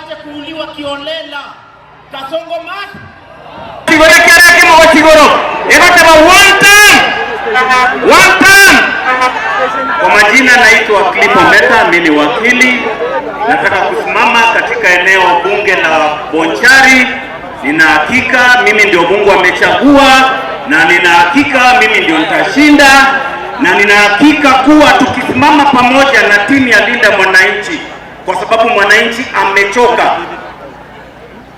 Waache kuuliwa kiholela. Kasongo must Chigoro egoteba one time, one time. Kwa majina naitwa Clipo Meta, mimi ni wakili, nataka kusimama katika eneo bunge la Bonchari. Nina hakika mimi ndio Mungu amechagua, na nina hakika mimi ndio nitashinda, na nina hakika kuwa tukisimama pamoja na timu ya Linda Mwananchi, kwa sababu mwananchi amechoka.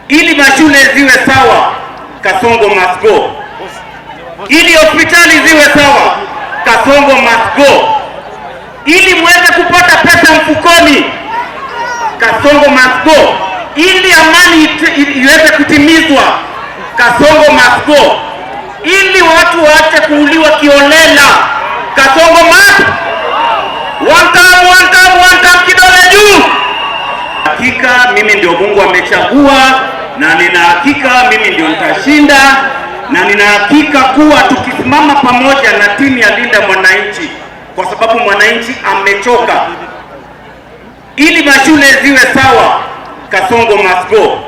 Ili mashule ziwe sawa, Kasongo must go. Ili hospitali ziwe sawa, Kasongo must go. Ili muweze kupata pesa mfukoni, Kasongo must go. Ili amani iweze kutimizwa, Kasongo must go. Ili watu waache kuuliwa kiholela, Kasongo must. One time, one time, one time, kidole juu. Hakika mimi ndio Mungu amechagua, na nina hakika mimi ndio nitashinda, na nina hakika kuwa tukisimama pamoja na timu ya Linda Mwananchi, kwa sababu mwananchi amechoka. Ili mashule ziwe sawa, Kasongo must go.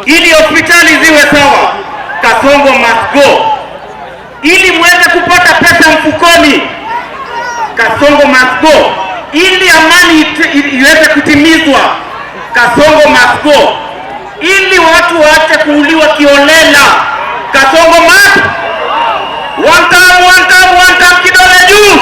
Ili hospitali ziwe sawa, Kasongo must go. Ili muweze kupata pesa mfukoni, Kasongo must go. Ili amani iweze kutimizwa, Kasongo must go. Ili watu waache kuuliwa kiholela, Kasongo must. One time, one time, one time, kidole juu.